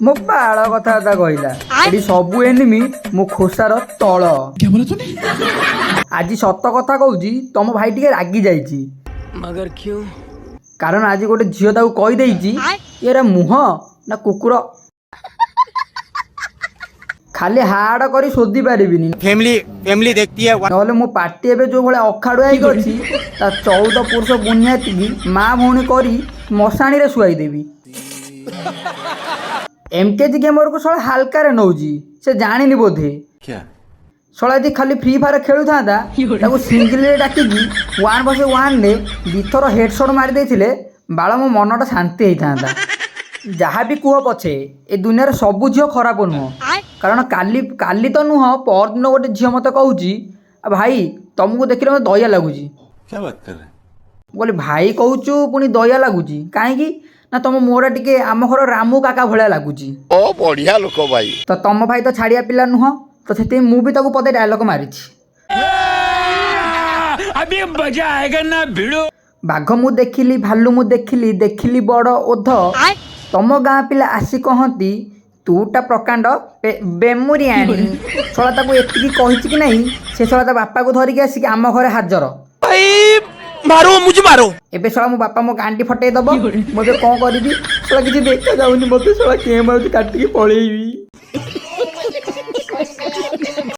ମୋ ବାଳ କଥାବାର୍ତ୍ତା କହିଲା। ଏଠି ସବୁ ଏନିମି ମୋ ଖୋସାର ତଳ। ଆଜି ସତ କଥା କହୁଛି, ତମ ଭାଇ ଟିକେ ରାଗି ଯାଇଛି, କାରଣ ଆଜି ଗୋଟେ ଝିଅ ତାକୁ କହିଦେଇଛି, ଏରା ମୁହଁ ନା କୁକୁର? ଖାଲି ହାଡ଼ କରି ଶୋଧି ପାରିବିନି। फैमिली फैमिली देखती है। ନହେଲେ ମୋ ପାଟି ଏବେ ଯୋଉ ଭଳିଆ ଅଖାଡୁଆ ହେଇକି ଅଛି, ତା 14 ପୁରୁଷ ବୁନିଆତିକି ମା ଭଉଣୀ କରି ମଶାଣିରେ ଶୁଆଇ ଦେବି। ଏମକେଜି ଗେମରକୁ ଶଳା ହାଲକାରେ ନଉଛି, ସେ ଜାଣିନି ବୋଧେ। ଶଳା ଯଦି ଖାଲି ଫ୍ରି ଫାୟାର ଖେଳୁଥାନ୍ତା, ତାକୁ ସିଙ୍ଗିଲରେ ଡାକିକି 1 ଭର୍ସେସ୍ 1ରେ ଦୁଇଥର ହେଡ଼ସଟ୍ ମାରି ଦେଇଥିଲେ ବାଳ ମୋ ମନଟା ଶାନ୍ତି ହେଇଥାନ୍ତା। ଯାହା ବି କୁହ ପଛେ, ଏ ଦୁନିଆରେ ସବୁ ଝିଅ ଖରାପ ନୁହଁ। କାରଣ କାଲି, କାଲି ତ ନୁହଁ, ପରଦିନ ଗୋଟେ ଝିଅ ମୋତେ କହୁଛି, "ଆ ଭାଇ, ତମକୁ ଦେଖିଲେ ମୋତେ ଦୟା ଲାଗୁଛି।" क्या बात कर रहे हैं? ମୁଁ କହିଲି, ଭାଇ କହୁଛୁ ପୁଣି ଦୟା ଲାଗୁଛି କାହିଁକି? ନା, ତମ ମୁହଁଟା ଟିକେ ଆମ ଘର ରାମୁ କାକା ଭଳିଆ ଲାଗୁଛି। ଓ, ବଢିଆ ଲୋକ ଭାଇ। ତ ତମ ଭାଇ ତ ଛାଡ଼ିଆ ପିଲା ନୁହଁ, ତ ସେଥିପାଇଁ ମୁଁ ବି ତାକୁ ପଦେ ଡାଇଲଗ ମାରିଛି। अभी मजा आएगा ना भिड़ो। ବାଘ ମୁଁ ଦେଖିଲି, ଭାଲୁ ମୁଁ ଦେଖିଲି, ଦେଖିଲି ବଡ଼ ଓଧ। ତମ ଗାଁ ପିଲା ଆସି କହନ୍ତି ତୁ ଟା ପ୍ରକାଣ୍ଡ ବେମୁରିଆଣୀ। ଶଳା ତାକୁ ଏତିକି କହିଛି କି ନାହିଁ, ସେ ଶଳା ତା ବାପାକୁ ଧରିକି ଆସିକି ଆମ ଘରେ ହାଜର। मारो मुझे, मारो। ଏବେ ଶଳା ମୋ ବାପା ମୋ ଗାଣ୍ଡି ଫଟେଇ ଦବ। ମୁଁ ଏବେ କ'ଣ କରିବି? ଶଳା କିଛି ଦେଖା ଯାଉନି ମତେ। ଶଳା କେଁ ମାରୁଛି, କାଟିକି ପଳେଇବି।